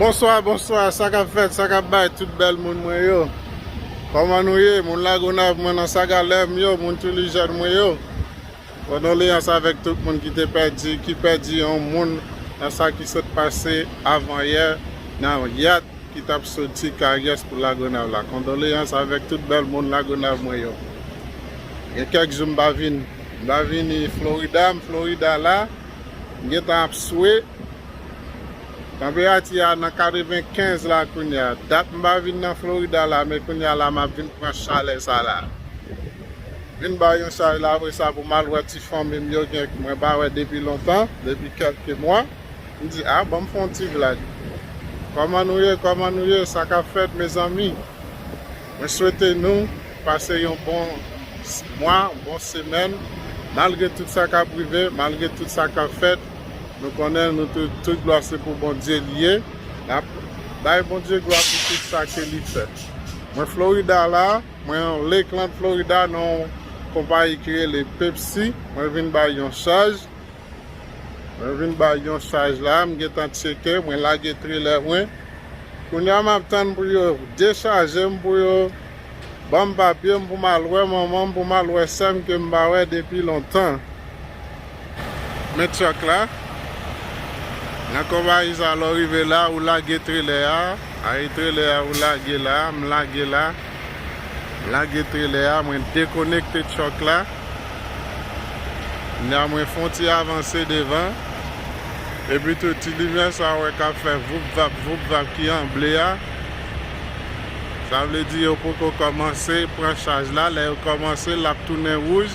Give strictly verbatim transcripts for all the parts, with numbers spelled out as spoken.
Bonswa, bonswa, sa k ap fèt, sa k ap bay, tout bèl moun mwen yo. Kòman nou ye? Moun Lagonav mwen nan Sagalè m yo, moun Tulijèn mwen yo. Kondoleyans avèk tout moun ki te pèdi, ki pèdi yon moun nan sa ki sot pase avan yè nan yat ki t ap soti Karyès pou Lagonav la. Kondoleyans avèk tout bèl moun Lagonav mwen yo. Gen kèk jou m pa vin, m pa vini Florida, m Florida la. M gentan ap swe. Tanperati a nan katrevenkenz la kounye a. Dat m pa vin nan Florida la, men kounye a la m ap vin pran chalè sa la. Vin bay yon chalè la, apre sa pou m al wè ti fanmi m yo, gen mwen pa wè depi lontan, depi kèlke mwa. M di, a, ban m fè yon ti vlag. Kòman nou ye? Kòman nou ye? Sa k ap fèt, mezanmi? Mwen swete nou pase yon bon s- mwa, yon bon semèn, malgre tout sa k ap rive, malgre tout sa k ap fèt. Nou konnen nou tout, tout glwa se pou Bondye li ye. N ap bay Bondye glwa pou tout sa ke li fè. Mwen Florida la, mwen Lakeland, Florida, nan yon konpayi ki rele Pepsi. Mwen vin bay yon chaj. Mwen vin bay yon chaj la, m gentan tcheke, mwen lage trelè mwen. Kounye a m ap tann pou yo dechaje m, pou yo ban m papye m, pou m al wè manman m, pou m al wè sè m ke m pa wè depi lontan. Men tchòk la, nan konpayi sa, lè w rive la, ou lage trelè a, ay trelè a, ou lage la, m lage la. M lage trelè a, mwen dekonekte tchòk la. Kounye a mwen fè yon ti avanse devan. Epi tou, ti limyè sa w wè k ap fè voup vap, voup vap ki an ble a. Sa vle di yo poko kòmanse pran chaj la. Lè yo kòmanse, l ap tounen wouj.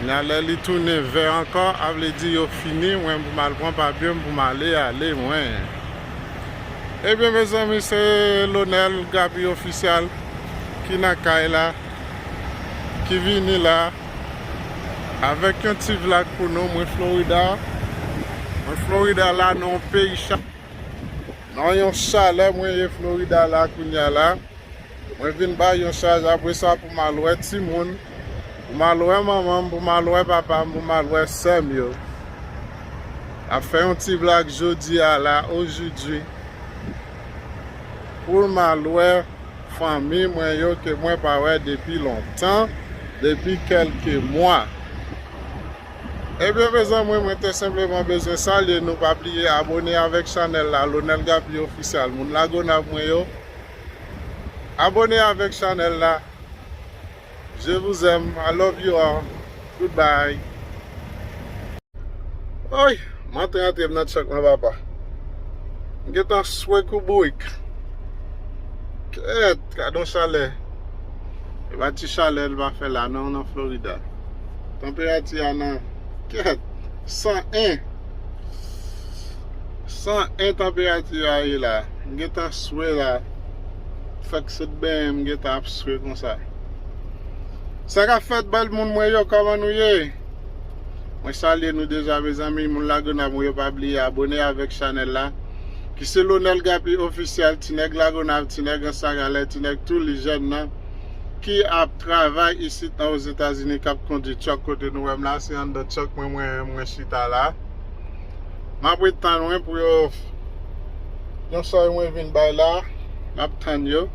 Kounye a lè li tounen vè ankò, a vle di yo fini. Mwen pou m al pran papye m pou m ale, ale mwen. Ebyen, mezanmi, se Lonel Gaby Official ki nan kay la, ki vini la avèk yon ti vlag pou nou. Mwen Florida, mwen Florida la, nan yon peyi cha-, nan yon chalè mwen ye Florida la, kounye a la. Mwen vin bay yon chaj, apre sa pou m al wè timoun, pou m al wè manman m, pou m al wè papa m, pou m al wè sè m yo. Ap fè yon ti vlag jodi a la, ojoudwi, pou m al wè fanmi mwen yo ke mwen pa wè depi lontan, depi kèlke mwa. Ebyen, mezanmi, mwen te senpleman bezwen salye nou. Pa bliye abone avèk chanèl la, Lonel Gaby Official. Moun Lagonav mwen yo, abone avèk chanèl la. Je vous aime. I love you all. Goodbye. Oy, m antre antre m nan tchòk mwen, papa. M gentan swe kou bourik. Kèt, gade yon chalè. E pa ti chalè l pa fè la non, nan Florida. Tanperati a nan, kèt, san en. San en tanperati a ye la. M gentan swe la. Fèk sot benyen, m gentan ap swe konsa. Sa k ap fèt, bèl moun mwen yo, kòman nou ye? Mwen salye nou deja, mezanmi. Moun Lagonav mwen yo, pa bliye abone avèk chanèl la, ki se Lonel Gaby Official, ti nèg Lagonav, ti nèg Anse à Galets, ti nèg Tulijèn nan, ki ap travay isit nan Ozetazini, k ap kondui tchòk. Kote nou wè m la, se anndan tchòk mwen, mwen, mwen chita la. M ap ret tann mwen pou yo, yon sòy mwen vin bay la, m ap tann yo,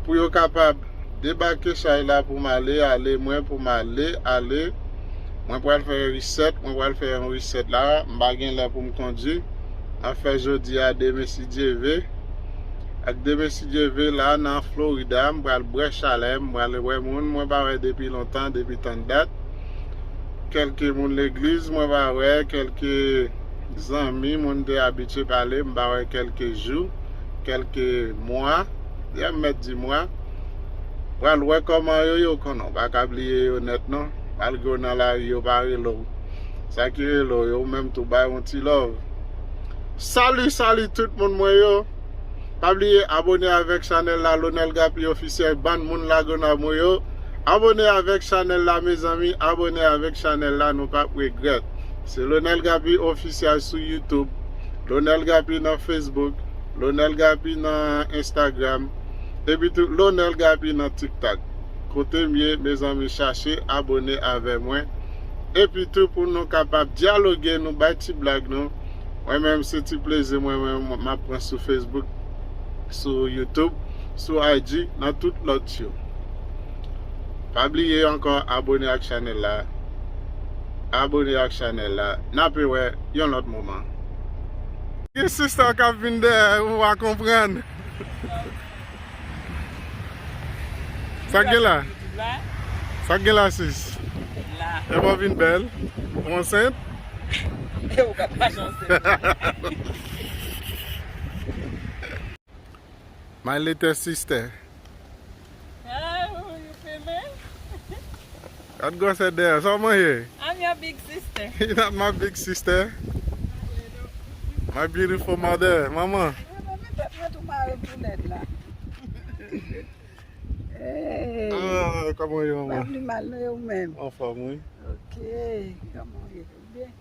pou yo kapab debake chay la pou m ale, ale mwen, pou m ale, ale. Mwen pral fè reset, mwen pral fè yon reset la, m pa gen lè pou m kondui. M ap fè jodi a, demen si Dye ve. Ak demen si Dye ve la nan Florida, m pral bwè chalè, m pral wè moun mwen pa wè depi lontan, depi tann dat. Kèlke moun legliz mwen pa wè, kèlke zanmi, moun te abitye pale, m pa wè kèlke jou, kèlke mwa, yè m mèt di mwa. Pral wè kòman yo ye, w konnen, w pa ka bliye yo nèt non. Malgre w nan lari, yo pa rele w. Sa ki rele w yo, ou menm tou bay yon ti love. Salut, salut tout moun mwen yo. Pa bliye abone avèk chanèl la, Lonel Gaby Official, bann moun Lagonav mwen yo. Abone avèk chanèl la, mezanmi, abone avèk chanèl la, nou p ap regrèt. Se Lonel Gaby Official sou YouTube, Lonel Gaby nan Facebook, Lonel Gaby nan Instagram, epi tou Lonel Gaby nan TikTok. Kote m ye, mezanmi, chache abone avè mwen. Epi tou pou nou kapab dyaloge, nou bay ti blag nou. Mwen menm, se ti plezi mwen menm m ap pran sou Facebook, sou YouTube, sou I G, nan tout lòt yo. Pa bliye ankò abone ak chanèl la. Abone ak chanèl la. N ape wè yon lòt moman. Gen sista k ap vin dèyè, ou pa konprann. Sa k gen la? Sa k gen la, sis? La. E pa vin bèl? Ou ansent? E ou ka pa janse. My little sister. Oh, you pay me? Gad gwosè dèyè, sa w manje? I'm your big sister. You're not my big sister. My beautiful mother, manman. Mwen, mwen, mwen, mwen tou mare pou lèd la. Hey. Ah, kòman w ye, manman? Mwen pli mal, non, e ou menm? Anfòm, wi. Ok, kòman w ye? Ou byen?